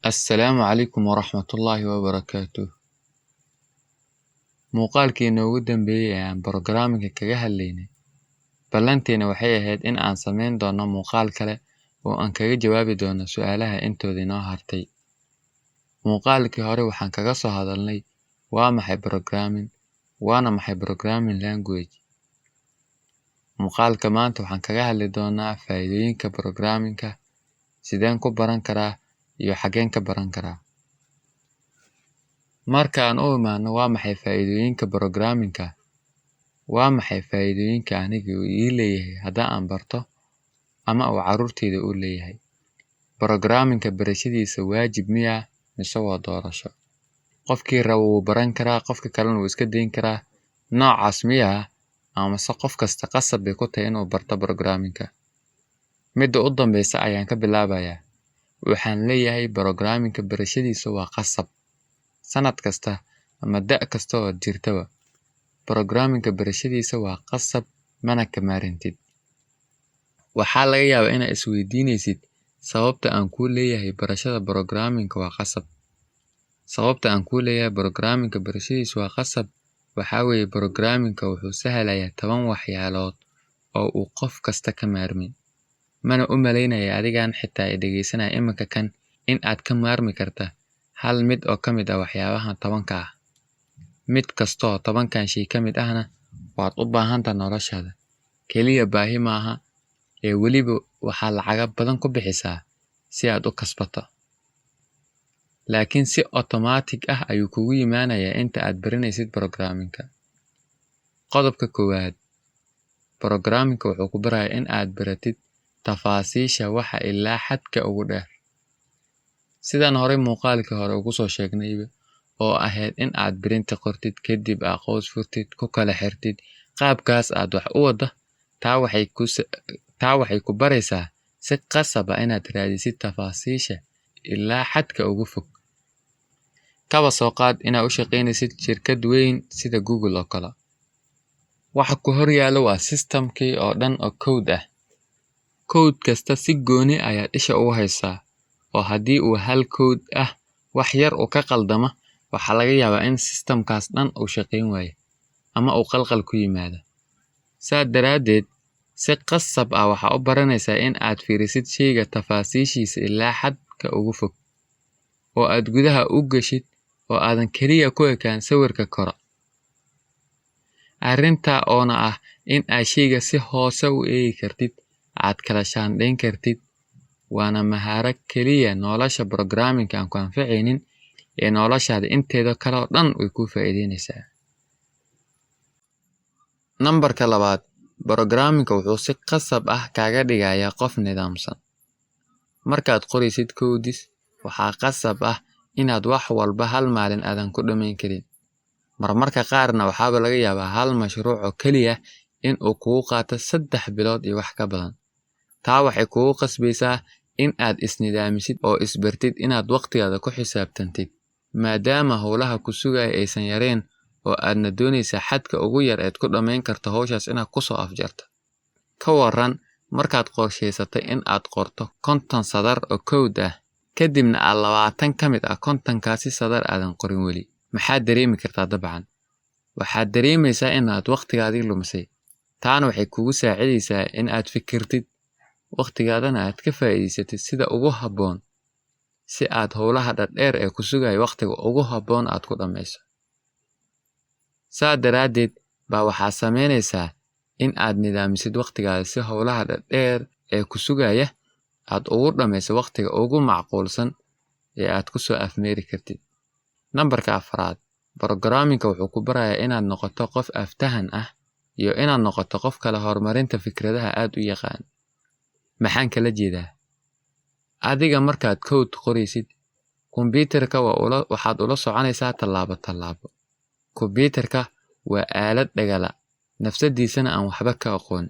Assalaamu calaykum waraxmatullaahi wabarakaatuh. Muuqaalkii inoogu dambeeyay ee aan programming kaga hadlaynay, ballanteena waxay ahayd in aan samayn doono muuqaal kale oo aan kaga jawaabi doono su'aalaha intooda inoo hartay. Muuqaalkii hore waxaan kaga soo hadalnay waa maxay programming, waana maxay programming language. Muuqaalka maanta waxaan kaga hadli doonaa faa'iidooyinka programming-ka, sideen ku baran karaa iyo xageen ka baran karaa. Marka aan u imaano waa maxay faa'iidooyinka programming-ka, waa maxay faa'iidooyinka aniga uu ii leeyahay haddii aan barto ama uu carruurtayda u leeyahay. Programming-ka barashadiisa waajib miyaa mise waa doorasho? Qofkii rabo wuu baran karaa, qofka kalena wuu iska dayn karaa. Noocaas miyaa amase qof kasta qasab bay ku tahay inuu barto programming-ka? Midda u dambeysa ayaan ka bilaabayaa. Waxaan leeyahay programming-ka barashadiisa waa qasab. Sanad kasta ama da' kasta oo jirtaba, programming-ka barashadiisa waa qasab, mana ka maarantid. Waxaa laga yaabaa inaad isweydiinaysid sababta aan kuu leeyahay barashada programming-ka waa qasab. Sababta aan kuu leeyahay programming-ka barashadiisa waa qasab waxaa weeye programming-ka wuxuu sahlayaa 10 waxyaalood oo uu qof kasta ka maarmin. Mana u malaynaya adigan xitaa i dhegeysanaya iminka kan in aad ka maarmi karta hal mid oo ka mid ah waxyaabahan 10-ka ah. Mid kastoo 10-kan shay ka mid ahna waad u baahantahay noloshaada. Kaliya baahi maaha ee weliba waxaa lacaga badan ku bixisaa si aad u kasbato. Laakiin si automatic ah ayuu kugu yimaanayaa inta aad baranaysid programming-ka. Qodobka koowaad, programming-ka wuxuu ku barayaa in aad baratid tafaasiisha waxa ilaa xadka ugu dheer. Sidaan horey muuqaalkii hore ugu soo sheegnayba oo ahayd in aad print qortid, kadib aad qows furtid, ku kala xirtid, qaabkaas aad wax u wadda, taa waxay ku baraysaa si qasab ah inaad raadisid tafaasiisha ilaa xadka ugu fog. Kaba soo qaad inaad u shaqaynaysid shirkad weyn sida Google oo kale. Waxa ku hor yaalla waa systemkii oo dhan oo code ah. Code kasta si gooni ayaad isha ugu haysaa, oo haddii uu hal code ah wax yar uu ka qaldama, waxaa laga yaabaa in systemkaas dhan uu shaqayn waayo ama uu qalqal ku yimaado. Saa daraaddeed, si qasab ah waxaa u baranaysaa in aad fiirisid shayga tafaasiishiisa ilaa xadka ugu fog, oo aad gudaha u gashid oo aadan kaliya ku ekaan sawirka kore. Arrintaa oona ah in aad shayga si hoose u eegi kartid, aad kala shaandhayn kartid, waana mahaaro kaliya nolosha programming aan ku anficaynin ee noloshaada inteeda kale oo dhan way kuu faa'iideynaysaa. Nambarka labaad, programming wuxuu si qasab ah kaaga dhigayaa qof nidaamsan. Markaad qoraysid codes, waxaa qasab ah inaad wax walba hal maalin aadan ku dhammayn karin. Marmarka qaarna waxaaba laga yaabaa hal mashruuc oo kaliya in uu kugu qaato 3 bilood iyo wax ka badan. Taa waxay kugu qasbaysaa in aad isnidaamisid oo isbartid inaad waqtigaada ku xisaabtantid, maadaama howlaha ku sugaya aysan yareen oo aadna doonaysa xadka ugu yar eed ku dhammayn karto hawshaas inaad ku soo afjarto. Ka waran markaad qorshaysatay in aad qorto 50 sadar oo code ah, kadibna aad 20 ka mid ah 50-kaasi sadar aadan qorin weli. Maxaad dareemi kartaa dabcan? Waxaad dareemaysaa inaad waqtigaadii lumisay. Taana waxay kugu saacidaysaa in aad fikirtid, waqtigaadana aad ka faa'iidaysatid sida ugu habboon si aad howlaha dhadheer ee ku sugaya waqtiga ugu habboon aad ku dhammayso. Saa daraaddeed baa waxaa sameynaysaa in aad nidaamisid waqtigaada si howlaha dhadheer ee ku sugaya aad ugu dhammayso waqtiga ugu macquulsan ee aad ku soo afmeeri kartid. Nambarka afraad, programming wuxuu ku barayaa inaad noqoto qof aftahan ah iyo inaad noqoto qof kale horumarinta fikradaha aad u yaqaan. Maxaan kala jeedaa? Adiga markaad code qoraysid, kombiyuutarka waxaad ula soconaysaa tallaabo tallaabo. Kombiyuutarka waa aalad dhagala, nafsadiisana aan waxba ka aqoon.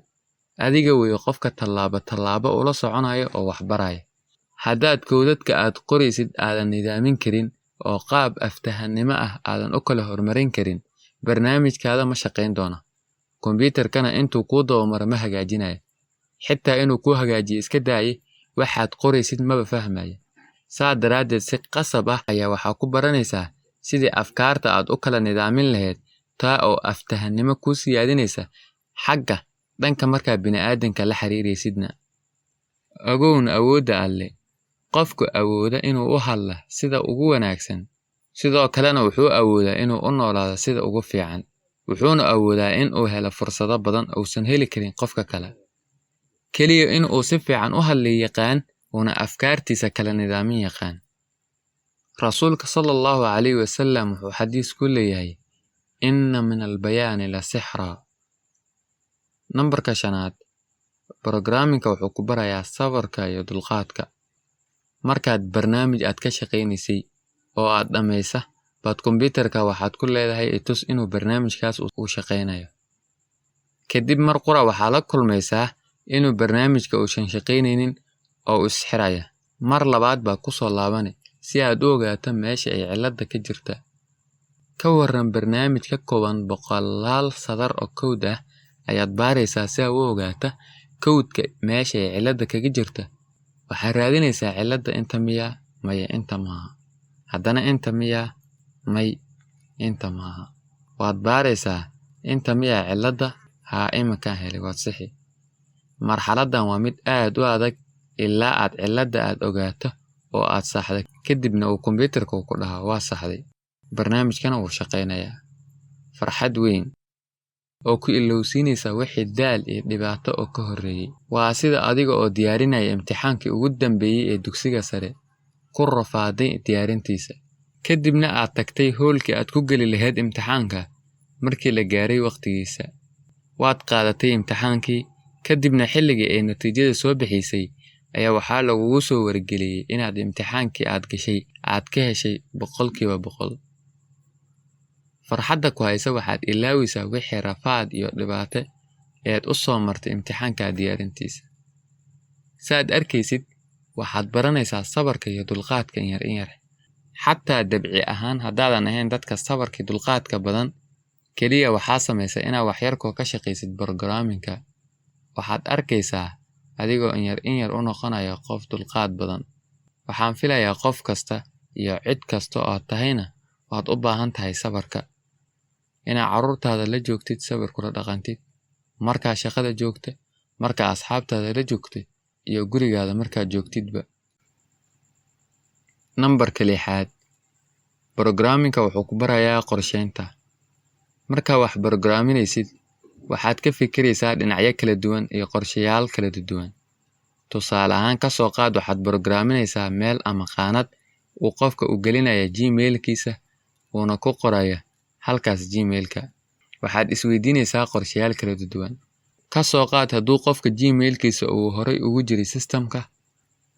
Adiga weeye qofka tallaabo tallaabo ula soconaya oo wax baraya. Haddaad code-adka aad qoraysid aadan nidaamin karin oo qaab aftahannimo ah aadan u kala horumarin karin, barnaamijkaada ma shaqayn doono. Kombiyuutarkana intuu kuu dabamaro ma hagaajinayo. Xitaa inuu kuu hagaajiyo iska daaye, waxaad qoraysid maba fahmayo. Saa daraaddeed si qasab ah ayaa waxaa ku baranaysaa sidii afkaarta aad u kala nidaamin lahayd, taa oo aftahannimo kuu siyaadinaysa xagga dhanka markaa bini'aadanka la xiriiraysidna. Ogowna awoodda Alle, qofku awooda inuu u hadla sida ugu wanaagsan, sidoo kalena wuxuu awoodaa inuu u noolaado sida ugu fiican, wuxuuna awoodaa in uu helo fursado badan uusan heli karin qofka kale. Keliya in uu si fiican u hadli yaqaan uuna afkaartiisa kala nidaamin yaqaan. Rasuulka sallallahu calayhi wasallam wuxuu xadiis ku leeyahay: "Inna min albayaani la sixra." Nambarka shanaad, programming-ka wuxuu ku barayaa sabarka iyo dulqaadka. Markaad barnaamij aad ka shaqaynaysay oo aad dhammaysa, baad kombiyuutarka waxaad ku leedahay i tus inuu barnaamijkaas uu shaqaynayo. Kadib mar qura waxaa la kulmaysaa inuu barnaamijka uusan shaqaynaynin oo uu isxiraya. Mar labaad baad ku soo laabani si aad u ogaato meesha ay cilladda ka jirta. Ka warran barnaamij ka kooban boqolaal sadar oo code ah ayaad baaraysaa si aad u ogaato code-ka meesha ay cilladda kaga jirta. Waxaad raadinaysaa cilladda: inta miyaa? Maya, inta maaha. Haddana inta miyaa? May, inta maaha. Waad baaraysaa: inta miyaa cilladda? Haa, iminkaan helay, waad sixi. Marxaladdan waa mid aad u adag ilaa aad cilladda aad ogaato oo aad saxdo, kadibna uu kombiyuutarka ku dhaho waa saxday, barnaamijkana wuu shaqaynayaa. Farxad weyn oo ku ilowsiinaysa wixii daal iyo dhibaato oo ka horreeyay. Waa sida adiga oo diyaarinaya imtixaankii ugu dambeeyay ee dugsiga sare, ku rafaaday diyaarintiisa, kadibna aad tagtay hoolkii aad ku geli lahayd imtixaanka. Markii la gaaray waqtigiisa, waad qaadatay imtixaankii, kadibna xilligii ay natiijada soo bixisay ayaa waxaa lagugu soo wargeliyey inaad imtixaankii aad gashay aad ka heshay 100%. Farxadda ku haysa waxaad ilaawaysaa wixii rafaad iyo dhibaato eed u soo martay imtixaanka diyaarintiisa. Saad arkaysid, waxaad baranaysaa sabarka iyo dulqaadka in yar in yar. Xataa dabci ahaan haddaadan ahayn dadka sabarka iyo dulqaadka badan, keliya waxaa samaysaa inaad waxyarkoo ka shaqaysid programming-ka. Waxaad arkaysaa adigoo in yar in yar u noqonaya qof dulqaad badan. Waxaan filayaa qof kasta iyo cid kasta oo aad tahayna waad u baahan tahay sabarka. Inaad carruurtaada la joogtid, sabir kula dhaqantid. Markaa shaqada joogta, markaa asxaabtaada la joogtid iyo gurigaada markaad joogtidba. Nambarka lixaad, programming-ka wuxuu ku barayaa qorsheynta. Markaa wax programminaysid, waxaad ka fikiraysaa dhinacyo kala duwan iyo qorshayaal kala duwan. Tusaale ahaan, ka soo qaad waxaad programminaysaa meel ama qaanad uu qofka u gelinaya Gmail-kiisa uuna ku qoraya halkaas Gmail-ka. Waxaad isweydiinaysaa qorshayaal kala duwan. Ka soo qaad hadduu qofka Gmail-kiisa uu horay ugu jiray system-ka,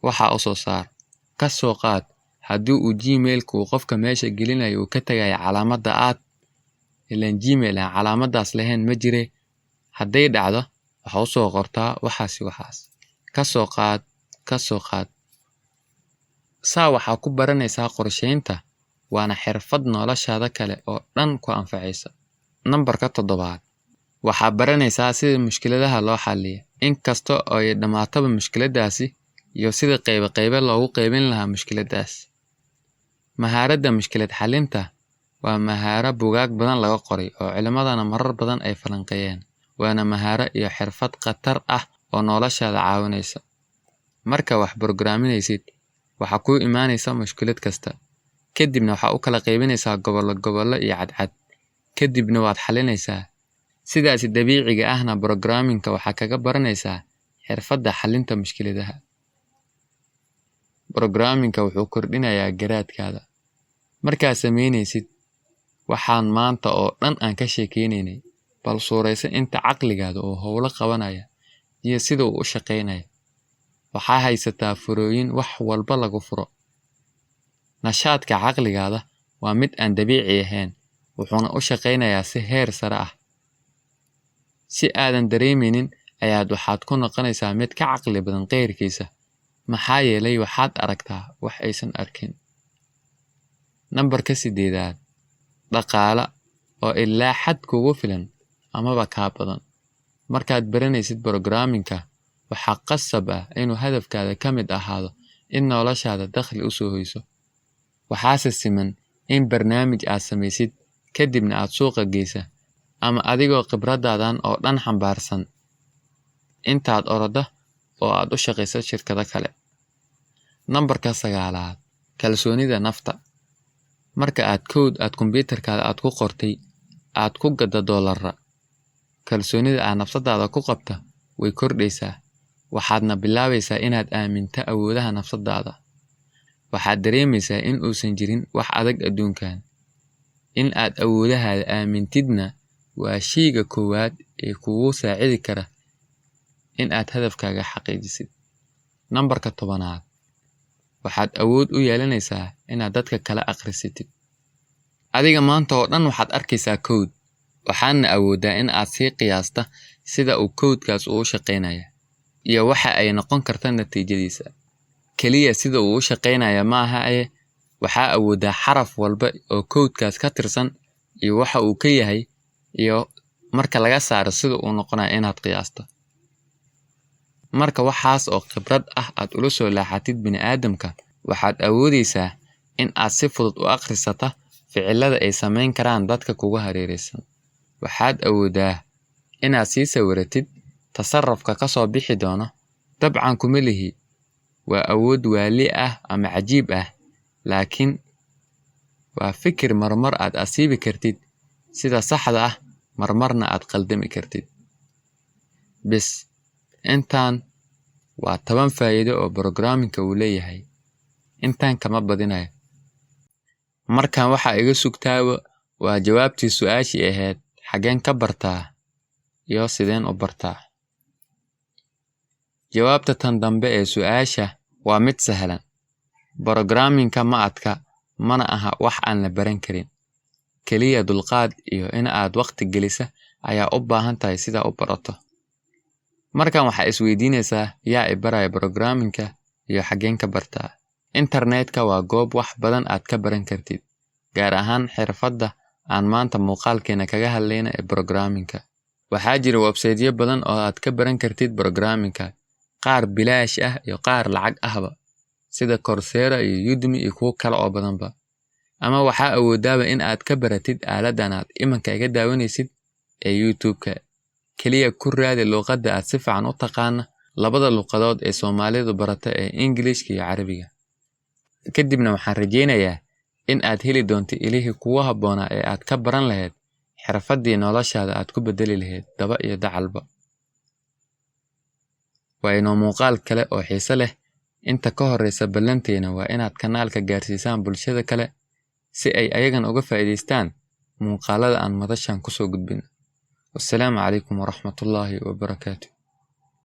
waxa u soo saar. Ka soo qaad haddii uu Gmail-ka uu qofka meesha gelinayo uu ka tagayo calaamadda aad ileen Gmail aan calaamaddaas lahayn ma jire. Hadday dhacdo, waxa u soo qortaa waxaasi waxaas. Ka soo qaad, ka soo qaad. Saa waxaa ku baranaysaa qorsheynta, waana xirfad noloshaada kale oo dhan ku anfacaysa. Nambarka toddobaad, waxaa baranaysaa sida mushkiladaha loo xalliyo. Inkasta oo ay dhammaataba mushkiladaasi iyo sida qaybo qaybo loogu qaybin lahaa mushkiladaas. Mahaaradda mushkilad xallinta waa mahaaro buugaag badan laga qoray oo culimadana marar badan ay falanqeeyeen. Waana mahaaro iyo xirfad khatar ah oo noloshaada caawinaysa. Marka wax programminaysid, waxaa kuu imaanaysa mushkilad kasta. Kadibna waxaa u kala qaybinaysaa gobollo gobollo iyo cadcad. Kadibna waad xalinaysaa. Sidaasi dabiiciga ahna programming-ka waxaa kaga baranaysaa xirfadda xallinta mushkiladaha. Programming-ka wuxuu kordhinayaa garaadkaada. Markaad samaynaysid waxaan maanta oo dhan aan ka sheekeynaynay, bal suuraysa inta caqligaada oo howlo qabanaya iyo sida uu u shaqaynayo. Waxaa haysataa furooyin wax walba lagu furo. Nashaadka caqligaada waa mid aan dabiici ahayn, wuxuuna u shaqaynayaa si heer sare ah. Si aadan dareemeynin ayaad waxaad ku noqonaysaa mid ka caqli badan qeyrkiisa, maxaa yeelay waxaad aragtaa wax aysan arkin. Nambarka sideedaad, dhaqaale oo ilaa xad kugu filan amaba kaa badan. Markaad baranaysid programming-ka, waxaa qasab ah inuu hadafkaada ka mid ahaado in noloshaada dakhli u soo hoyso. Waxaase siman in barnaamij aad samaysid kadibna aad suuqa geysa, ama adigoo khibradaadan oo dhan xambaarsan intaad oroda oo aad u shaqaysa shirkado kale. Nambarka sagaalaad, kalsoonida nafta. Marka aad code aad kombiyuutarkaada aad ku qortay aad ku gadda doolarra, kalsoonida aad nafsadaada ku qabta way kordhaysaa, waxaadna bilaabaysaa inaad aaminta awoodaha nafsadaada. Waxaad dareemaysaa in uusan jirin wax adag adduunkan. In aad awoodahaada aamintidna waa sheyga koowaad ee kugu saacidi kara in aad hadafkaaga xaqiijisid. Nambarka 10aad, waxaad awood u yeelanaysaa inaad dadka kala akhrisatid. Adiga maanta oo dhan waxaad arkaysaa code, waxaadna awooddaa in aad sii qiyaasta sida uu codekaas uu u shaqeynaya iyo waxa ay noqon karta natiijadiisa. Kaliya sida uu u shaqeynaya maaha ee waxaa awooddaa xaraf walba oo codekaas ka tirsan iyo waxa uu ka yahay iyo marka laga saaro sida uu noqonayo inaad qiyaasto. Marka waxaas oo khibrad ah aad ula soo laaxatid bini'aadamka, waxaad awoodaysaa in aad si fudud u akhrisata ficilada ay samayn karaan dadka kugu hareeraysan. Waxaad awooddaa inaad sii sawiratid tasarrufka ka soo bixi doona. Dabcan kuma lihi waa awood waali ah ama cajiib ah, laakiin waa fikir marmar aad asiibi kartid sida saxda ah, marmarna aad qaldami kartid. Bis intaan waa 10 faa'iido oo programming-ka uu leeyahay. Intaan kama badinayo. Markaan waxaa iga sugtaaba waa jawaabtii su'aashii ahayd xageen ka bartaa iyo sideen u bartaa. Jawaabta tan dambe ee su'aasha waa mid sahlan. Programming-ka ma adka, mana aha wax aan la baran karin. Kaliya dulqaad iyo in aad waqti gelisa ayaa u baahan tahay sidaa u barato. Markan waxaa isweydiinaysaa yaa i baraya programming-ka iyo xageen ka bartaa. Internetka waa goob wax badan aad ka baran kartid, gaar ahaan xirfadda aan maanta muuqaalkeena kaga hadlayna ee programming-ka. Waxaa jira website-yo badan oo aad ka baran kartid programming-ka, qaar bilaash ah iyo qaar lacag ahba, sida Coursera iyo Udemy iyo kuwo kale oo badanba. Ama waxaa awoodaaba in aad ka baratid aaladdan aad imanka iga daawanaysid ee YouTube-ka. Kaliya ku raadi luqadda aad si fiican u taqaana, labada luqadood ee Soomaalidu barata ee English-ka iyo Carabiga. Kadibna waxaan rajeynayaa in aad heli doonto ilihii kugu habboonaa ee aad ka baran lahayd xirfaddii noloshaada aad ku beddeli lahayd daba iyo dacalba. Waa inoo muuqaal kale oo xiiso leh. Inta ka horreysa, ballanteena waa inaad kanaalka gaarsiisaan bulshada kale si ay ayagana uga faa'iidaystaan muuqaalada aan madashan kusoo gudbin. Wassalaamu calaykum waraxmatullaahi wabarakaatu.